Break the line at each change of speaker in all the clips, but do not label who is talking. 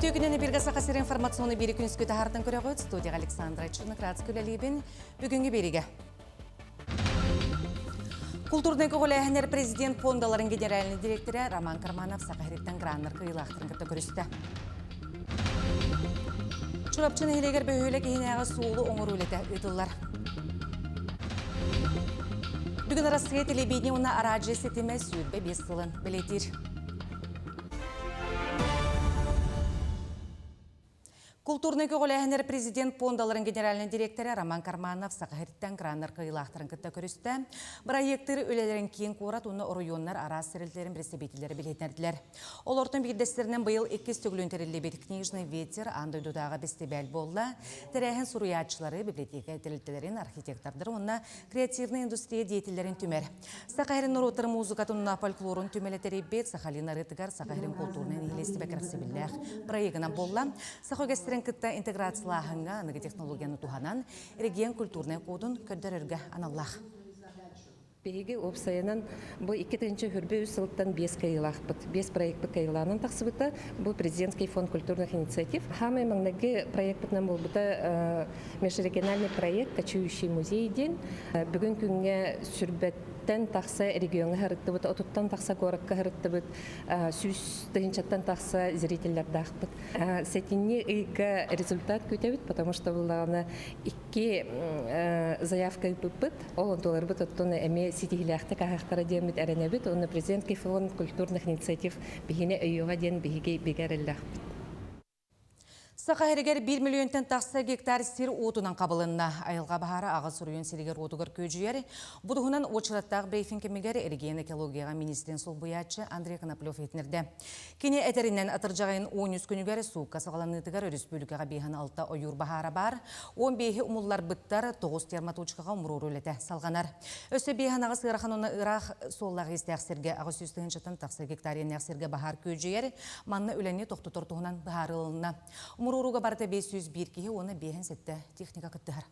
Үтүө күнүн эбиргэ Саха сирин информационный бири күнүскү таһартан көрөҕүт. Студияға Александра Чернократская үлэлиибин. Бүгүҥҥү биригэ. Култуурнай көҕүлээһиннэр президент фондаларын генеральный директора Роман Карманов Саха сириттэн граннар кыайыылаахтарын кытта көрүстэ. Чурапчы нэһилиэгэр бөһүөлэк иһинээҕи суолу оҥоруу үлэтэ ыытыллар. Бүгүн Арассыыйа телевидение уонна араадьыйа ситимэ 25 сылын бэлиэтиир. Култуурнай көҕүлээһиннэр президент пуондаларын генеральнай директора Роман Карманов Саха сириттэн граннар кыайыылаахтарын кытта көрүстэ. Бырайыактыыр үлэлэрин киин куорат уонна оройуоннар араас тэрилтэлэрин представителлэрэ билиһиннэрдилэр. Олортон биирдэстэринэн быйыл иккис төгүлүн тэриллибит «Книжный ветер» аан дойдутааҕы бэстибээл буолла. Тэрээһин суруйааччылары, библиотека тэрилтэлэрин, архитектордары уонна креативнай индустрия деятеллэрин түмэр. Саха сирин норуоттарын музыкатын уонна фольклорун түмэлэ тэрийбит Сахалин арыытыгар Саха сирин култуурунай нэһилиэстибэ кэрэхсэбиллээх проегынан буолла. Саха үгэстэрин кытта интеграциялааһыҥҥа аныгы технологияны туһанан регион культурнай кодун көрдөрөргө аналлаах.
Биһиги уопсайынан бу 2023 сылтан биэс кыайыылаахпыт. Биэс проекпыт кыайыылаанан тахсыбыта. Бу Президентский фонд культурных инициатив. Хаамай маҥнайгы проекпытынан буолбута межрегиональный проект «Кочующий музей» диэн. Бүгүн күҥҥэ сүрбэттэн тахса региоҥҥа сырыттыбыт, отуттан тахса куоракка сырыттыбыт, сүүс тыһыынчаттан тахса зрителлэрдаахпыт. Сэтинньи ыйга результат күүтэбит, потому что буллаҕына икки заявка ыыппыппыт. Ол онтуларбыт оттон эмиэ ситиһилээхтик аһахтара диэммит эрэнэбит. Уонна Президентский фонд культурных инициатив биһини өйүөҕэ диэн биһиги бигэ эрэллээхпит.
Саха сиригэр 1 миллионтан тахса гектар сир уотунан хабылынна. Айылҕа баһаара аҕыс суруйун сиригэр-уотугар күөдьүйэр. Бу туһунан уочараттаах брифинг кэмигэр регион экологияҕа министрин солбуйааччы Андрей Коноплев иһитиннэрдэ. Кини этэринэн, атырдьаҕайын 13 күнүгэр суукка саҕаланыытыгар өрөспүүбүлүкэҕэ 56 ойуур баһаара баар, 15-и умулларбыттар, 9 термоточкаҕа умуруоруу үлэтэ салҕанар. Өссө 58 ыарахан уонна ыраах суоллаах иистээх сиргэ 800 тыһыынчаттан тахса гектар иэннээх сиргэ баһаар күөдьүйэр. Манна үлэни тохтотор туһунан быһаарылынна. Умуруорууга барыта 501 киһи уонна 57 техника кыттыһар.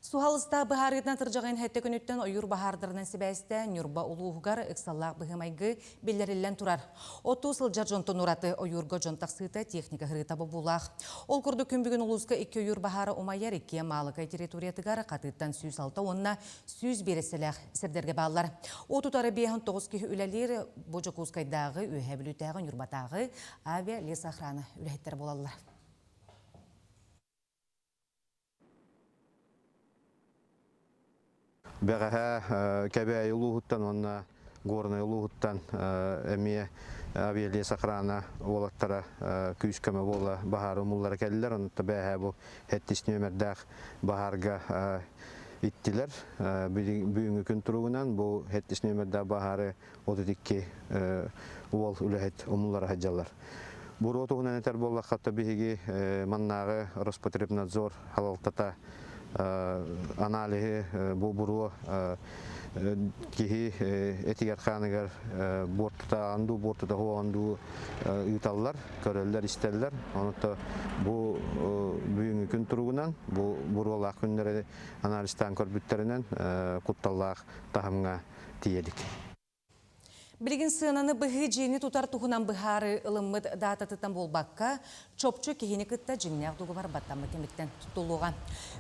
Суһал ыстаап быһаарыытынан тырдьаҕайын сэттэ күнүттэн ойуур баһаардарынан сибээстээн Ньурба улууһугар ыксаллаах быһыы-майгы биллэриллэн турар. Оттуу сылдьар дьонтон ураты ойуурга дьон тахсыыта техника ыһыыта бобуулаах. Ол курдук күн бүгүн улууска икки ойуур баһаара умайар, иккиэн Маалыкай территориятыгар Хатыыттан 106 уонна 100 биэрэстэлээх сирдэргэ бааллар. От утары 59 киһи үлэлиир, бу Дьокуускайдааҕы, Үөһээ Бүлүүтээҕи, Ньурбатааҕы авиа лесоохрана үлэһиттэрэ буолаллар.
Бэҕэһээ Кэбээйи улууһуттан уонна Горнай улууһуттан эмиэ авиалес охрана уолаттара күүс-көмө буола баһаары умуллара кэллилэр. Онон бээһээ бу сэттис нүөмэрдээх баһаарга иттилэр. Бүгүҥҥү күн туругунан бу сэттис нүөмэрдээх баһаары 32 уол үлэһит умуллара сылдьаллар. Буруо туһунан этэр буоллахха, биһиги маннааҕы Роспотребнадзор салалтата аналиһы бу буруо киһи этигэр-хааныгар буортутааҕын дуу, буортута суоҕун дуу ыыталлар, көрөллөр-истэллэр. Онон бу бүгүҥҥү күн туругунан бу буруолаах күннэри анализтаан көрбүттэринэн кутталлаах таһымҥа тиийэдик.
Билигин сыананы быһыы дьиэни тутар туһунан быһаарыы ылыммыт даататыттан буолбакка, чопчу киһини кытта дьиҥнээх дуогабар баттаммыт кэмиттэн туттуллуоҕа.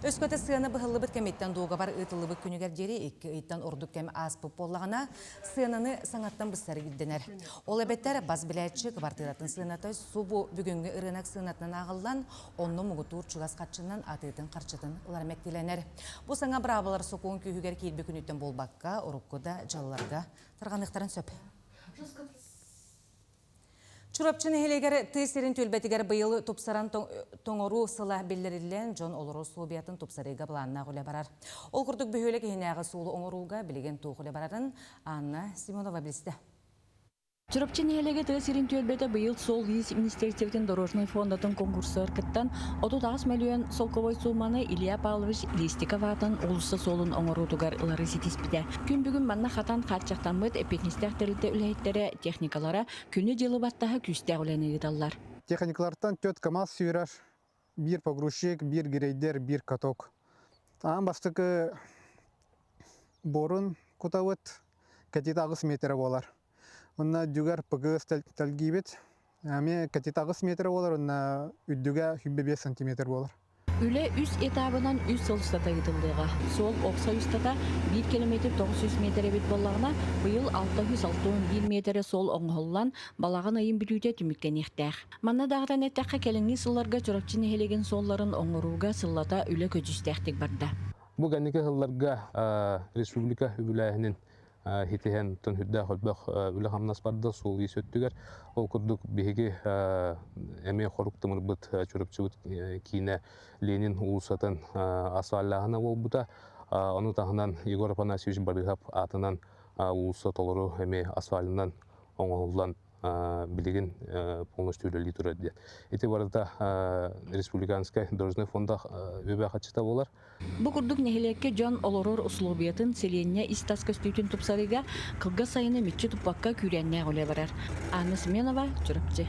Өскөтө сыана быһыллыбыт кэмиттэн дуогабар ыытыллыбыт күнүгэр диэри икки ыйтан ордук кэм ааспыт буоллаҕына, сыананы саҥаттан быстар ирдэнэр. Ол эбэтэр бас билээччи кыбартыыратын сыаната субу бүгүҥҥү ырыынак сыанатынан ааҕыллан, онно муҥутуур чугас харчынан атыытын харчытын ылар мэктиэлэнэр. Бу саҥа быраабылар сокуон күүһүгэр киирбит күнүттэн буолбакка, урукку да дьалларга тарҕаныахтарын сөп. Чурапчы нэһилиэгэр тыа сирин түөлбэтигэр быйыл тупсаран тоҥоруу сыла биллэриллэн, дьон олорор условиятын тупсарыыга былааннаах үлэ барар. Ол курдук бөһүөлэк иһинээҕи суолу оҥорууга билигин туох үлэ барарын Анна Семенова билистэ.
Чурапчы нэһилиэгэ тыа сирин түөлбэтэ быйыл суол-иис министиэристибэтин дорожнай фондатын конкурсугар кыттан, 38 мөлүйүөн солкуобай сууманы Илья Павлович Листиков аатын уулусса суолун оҥоруутугар ылары ситиспитэ. Күн бүгүн манна хатан хааччахтаммыт эппиэтинэстээх тэрилтэ үлэһиттэрэ, техникалара күнү-дьылы баттаһа күүстээх үлэни ыыталлар.
Техникалартан төрт КАМАЗ сүүрэр, биир погрузчик, биир грейдер, биир каток. Аан бастакы буорун кутабыт, кэтит аҕыс метрэ буолар. Уонна дьүгэр ПГС тэлгиибит. Эмиэ кэтит 8 метр буолар уонна үрдүгэ 25 сантиметр буолар.
Үлэ үс этабынан үс сыл устата ыытыллыаҕа. Суол уопсай устата 1 километр 900 миэтэрэ эбит буоллаҕына, быйыл 661 миэтэрэ суол оҥоһуллан, балаҕан ыйын бүтүүтэ түмүктэниэхтээх. Манна даҕатан эттэххэ, кэлиҥҥи сылларга Чурапчы нэһилиэгин суолларын оҥорууга сыллата үлэ көдьүүстээхтик барда.
Бу кэнники сылларга республика үбүлээһинин хитиһэн тон үрдээх өлбөх үлэ-хамнас барда суол-иис өттүгэр. Ол курдук биһиги эмиэ хорук тымырбыт Чурапчыбыт киинэ Ленин уулуссатын асфальлааһына буолбута. Ону таһынан Егор Афанасьевич Барыһап аатынан уулусса толору эмиэ асфальынан оҥоһуллан билигин полностью үлэлии турар диэн. Ити барыта республиканскай дорожный фонда үбэ хаччыта буолар.
Бу курдук нэһилиэккэ дьон олорор усулуобуйатын, сэлиэнньэ ис-тас көстүүтүн тупсарыыга кылгас сайыны мүччү туппакка күүрээннээх үлэ барар. Анна Семенова, Чурапчы.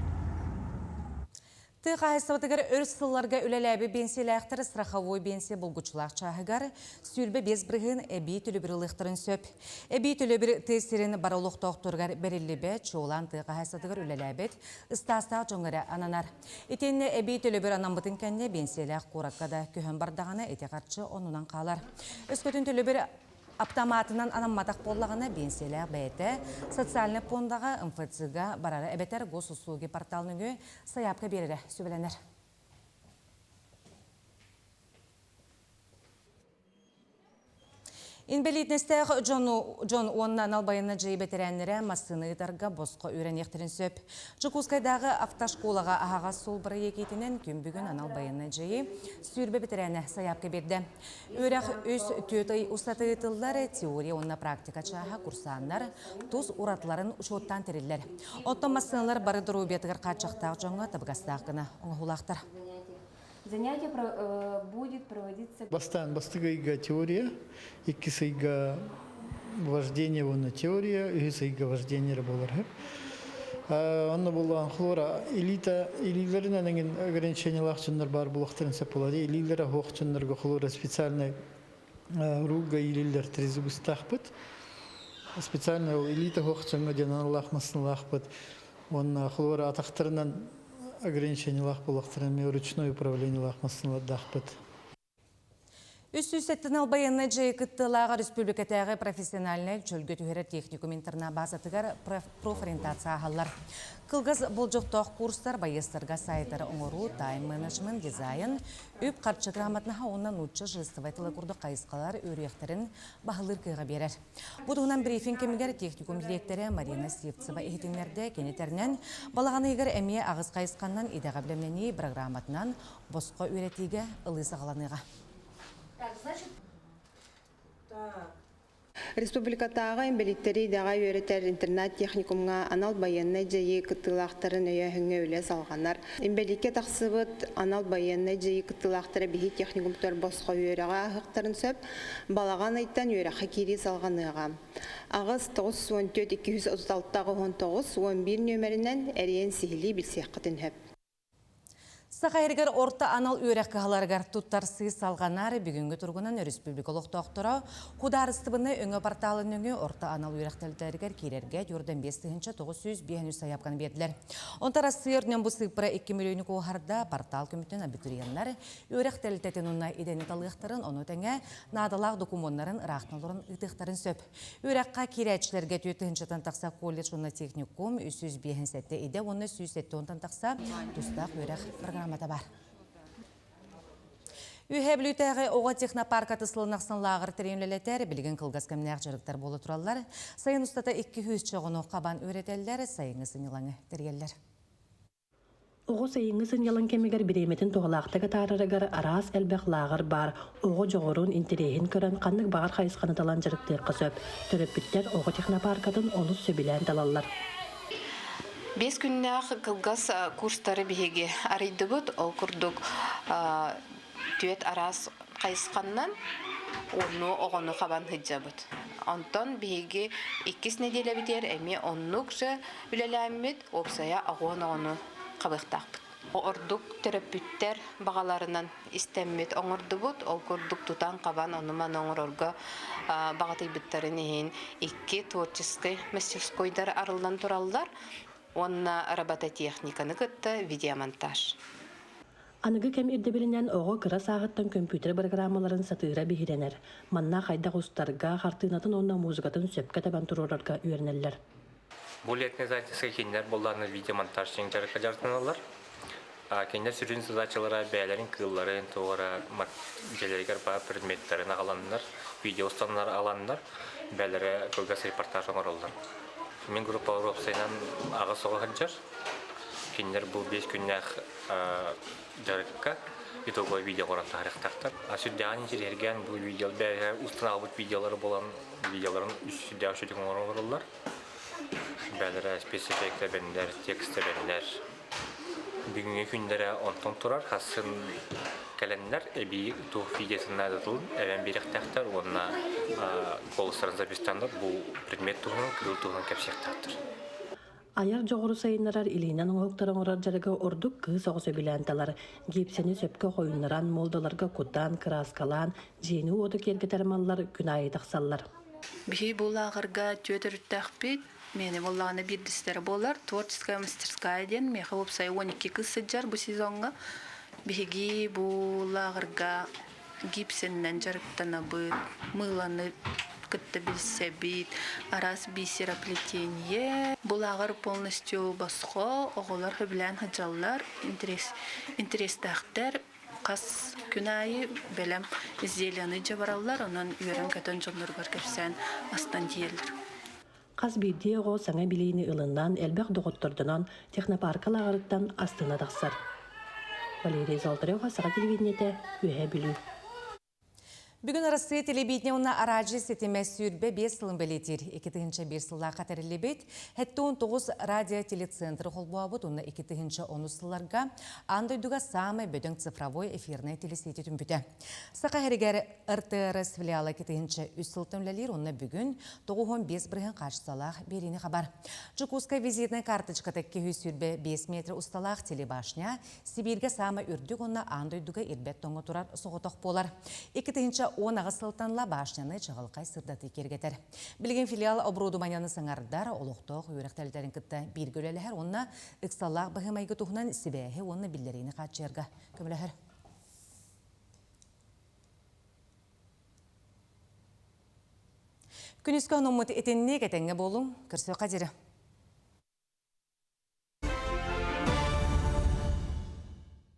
Тыа хаһаайыстыбатыгар өр сылларга үлэлээбит биэнсийэлээхтэр страховой биэнсийэ булгуччулаах чааһыгар 25% эбии төлөбүр ылыахтарын сөп. Эбии төлөбүр тыа сирин бары олохтоохторугар бэриллибэт, чуолаан тыа хаһаайыстыбатыгар үлэлээбит ыстаастаах дьоҥҥо эрэ ананар. Итиэннэ эбии төлөбүр анаммытын кэннэ биэнсийэлээх куоракка да көһөн бардаҕына ити харчы оннунан хаалар. Өскөтүн төлөбүр Аптамаатынан анамматах буоллаҕына, биэнсийэлээх бэйэтэ социальнай пуондаҕа, МФЦ-га барара эбэтэр Госуслуги портал нөҥүө сайаапка биэрэрэ сүбэлэнэр. Инбэлиитинэстээх дьону, дьон уонна анал байыаннай дьайыы бэтэрээннэрэ массыына ыытарга босхо үөрэниэхтэрин сөп. Дьокуускайдааҕы автошколаҕа аһаҕас суол бырайыак иитинэн күн бүгүн анал байыаннай дьайыы сүүрбэ бэтэрээнэ сайаапка биэрдэ. Үөрэх үс түөрт ый устата ыытыллар, теория уонна практика чааһа курсааннар тус уратыларын учуоттаан тэриллэр. Оттон массыыналар бары доруобуйатыгар хааччахтаах дьоҥҥо табыгастаах гына оҥоһуулаахтар.
Занятие будет проводиться...
Бастаан бастык ыйга теория, иккис ыйга вождение уонна теория, үһүс ыйга вождение буолар. Онно буллаан хлора элита илиилэринэн эҥин ограничениелаах дьоннор баар буолуохтарын сөп буолар. Илиилэрэ суох дьоннорго хлора специальный рулга иилиллэр трезубыстаахпыт. Специальный ол элита суох дьоҥҥо диэн аналлаах массыыналаахпыт. Уонна хлора атахтарынан ограничениелаах буолуохтарын эмиэ ручной управлениелаах массыыналардаахпыт.
307 байыаннай дьайыы кыттыылааҕа республикатааҕы профессиональнай чөлгө түһэрэр техникум интернат базатыгар профориентация ааһаллар. Кылгас болдьохтоох курстар байыастарга сайтары оҥоруу, тайм-менеджмент, дизайн, үп-харчы грамотнаһа уонна нуучча жестовай тыла курдук хайысхалар үөрүйэхтэрин баһылыыр кыаҕа биэрэр. Бу туһунан брифинг кэмигэр техникум дириэктэрэ Марина Сивцева иһитиннэрдэ. Кини этэринэн, балаҕан ыйыгар эмиэ аҕыс хайысханнан идэҕэ бэлэмнэнии программатынан босхо үөрэтиигэ ылыы саҕаланыаҕа.
Республикатааҕы инбэлииттэри идэҕэ үөрэтэр интернат-техникумҥа анал байыаннай дьайыы кыттыылаахтарын өйөөһүҥҥэ үлэ салҕанар. Инбэлииккэ тахсыбыт анал байыаннай дьайыы кыттыылаахтара биһи техникумтар босхо үөрэҕи ааһыахтарын сөп. Балаҕан ыйтан үөрэххэ киирии салҕаныаҕа. Аҕыс 914 236 19 11 нүөмэринэн эрийэн сиһилии билсиэххитин сөп.
Саха сиригэр орто анал үөрэх кыһаларыгар туттарсыы салҕанар. Бүгүҥҥү туругунан өрөспүүбүлүкэ олохтоохторо Худаарыстыбаннай өҥө порталын нөҥүө орто анал үөрэх тэрилтэлэригэр киирэргэ 45 905 сайаапканы биэрдилэр. Онтон Арассыыйа үрдүнэн бу сыыппара 2 миллиону куоһарда. Портал көмөтүнэн абитуриеннар үөрэх тэрилтэтин уонна идэни талыахтарын, ону тэҥэ наадалаах докумуоннарын ыраахтан олорон ыытыахтарын сөп. Үөрэххэ киирээччилэргэ түөрт тыһыынчаттан тахса колледж уонна техникум, 357 идэ уонна 170-тан тахса тустаах үөрэх программата бар. Үөһээ Бүлүүтээҕи оҕо технопаркаты сылын ахсын лааҕыр тэрийэн үлэлэтэр, билигин кылгас кэмнээх дьарыктар буола тураллар. Сайын устата 200 чоҕону хабан үөрэтэллэр, сайыҥҥы сынньалаҥы тэрийэллэр.
Оҕо сайыҥҥы сынньалаҥ кэмигэр бириэмэтин туһалаахтык атаарарыгар араас элбэх лааҕыр баар. Оҕо дьоҕурун, интэриэһин көрөн ханнык баҕар хайысханы талан дьарыктыахха сөп. Төрөппүттэр оҕо технопаркатын олус сөбүлээн талаллар.
Биэс күннээх кылгас курстары биһиги арыйдыбыт. Ол курдук түөрт араас хайысханнан уонну оҕону хабан сылдьабыт. Онтон биһиги иккис нэдиэлэбитигэр эмиэ оннук же үлэлээммит, уопсайа оҕуон оҕону хабыахтаахпыт. Ордук төрөппүттэр баҕаларынан истэммит оҥордубут. Ол курдук тутан-хабан ону-маны оҥорорго баҕатыйбыттарын иһин икки творческай мастерскойдар арыллан тураллар. Уонна робототехниканы кытта видеомонтаж.
Аныгы кэм ирдэбилинэн оҕо кыра сааһыттан көмпүүтэр бырагыраамаларын сатыыра биһирэнэр. Манна хайдах устарга, хартыынатын уонна музыкатын сөпкө табан туруорарга үөрэнэллэр.
Бу летний издательскай кинилэр буоллаҕына видеомонтаж диэн дьарыкка дьарыктаналлар. Кинилэр сүрүн задачалара бэйэлэрин кыылларын, туора дьиэлэригэр баар предметтэрин аҕаланнар, видео устаннар аланнар, бэйэлэрэ кылгас репортаж оҥороллор. Мин группалар уопсайынан аҕыс оҕо сылдьар. Кинилэр бу 5 күннээх дьарыкка итоговое видео оҥорон таһаарыахтаахтар. Сүрдээҕин интириэһиргээн бу видео бэйэлэрэ устан аҕалбыт видеолары булан видеоларын сүрдээх үчүгэй оҥорон олороллор. Бэйэлэрэ спецэффект эбэннэр, текст эбэннэр. Бүгүҥҥү күннэрэ онтон турар, хассын кэлэннэр эбии туох видеотын наадатын эбэн биэриэхтээхтэр уонна куоластарын запистаннар бу предмет туһунан, кыыл туһунан кэпсиэхтээхтэр.
Айар дьоҕуру сайыннарар илиинэн оҥоһуктары оҥорор дьарыгы ордук кыыс оҕо сөбүлээн талар. Гипсэни сөпкө хойуннаран, муолдаларга кутан, кырааскалаан, дьиэни-уоту киэргэтэр маллар күн аайы тахсаллар.
Биһи бу лааҕырга түөрт өрүттээхпит. Миэнэ буоллаҕына биирдэстэрэ буолар. Творческая мастерская диэн миэхэ уопсайа 12 кыыс сылдьар бу сезоҥҥа. Биһиги бу лааҕырга гипсэннэн дьарыктанабыт, мыыланы кытта билсэбит, араас бисероплетение. Бу лааҕыр полностью босхо, оҕолор сөбүлээн сылдьаллар, интэриэстээхтэр. Хас күн аайы бэлэм изделиены дьабараллар, онон үөрэн-көтөн дьонноругар кэпсээн астан тиийэллэр.
Хас биирдии оҕо саҥа билиини ылынан, элбэх доҕоттордонон технопарка лааҕырыттан астына тахсар. Валерия Золотарева, Саха телевидениетэ, Үөһээ Бүлүү.
Бүгүн Арассыыйа телевидение уонна араадьыйа ситимэ 25 сылын бэлиэтиир. 2001 сыллаахха тэриллибит 79 радио-телецентры холбообут уонна 2010 сылларга аан дойдуга саамай бөдөҥ цифровой эфирнай телесети түмпүтэ. Саха сиригэр РТРС филиала 2003 сылтан үлэлиир уонна бүгүн 95 бырыһын хаачыстыбалаах биэриини хабар. Дьокуускай визитнай карточката 225 метр усталаах телебашня Сибииргэ саамай үрдүк уонна аан дойдуга ирбэт тоҥҥо турар соҕотох буолар. 2018 сылтан ыла башняны чаҕылхай сырдатыы киэргэтэр. Билигин филиал оборудованиены саҥардар, олохтоох үөрэх тэрилтэлэрин кытта бииргэ үлэлэһэр уонна ыксаллаах быһыы-майгы туһунан сибээһи уонна биллэриини хааччыйарга көмөлөһөр. Күнүскэ онуммут итинник этэҥҥэ буолуҥ, көрсүөххэ диэри.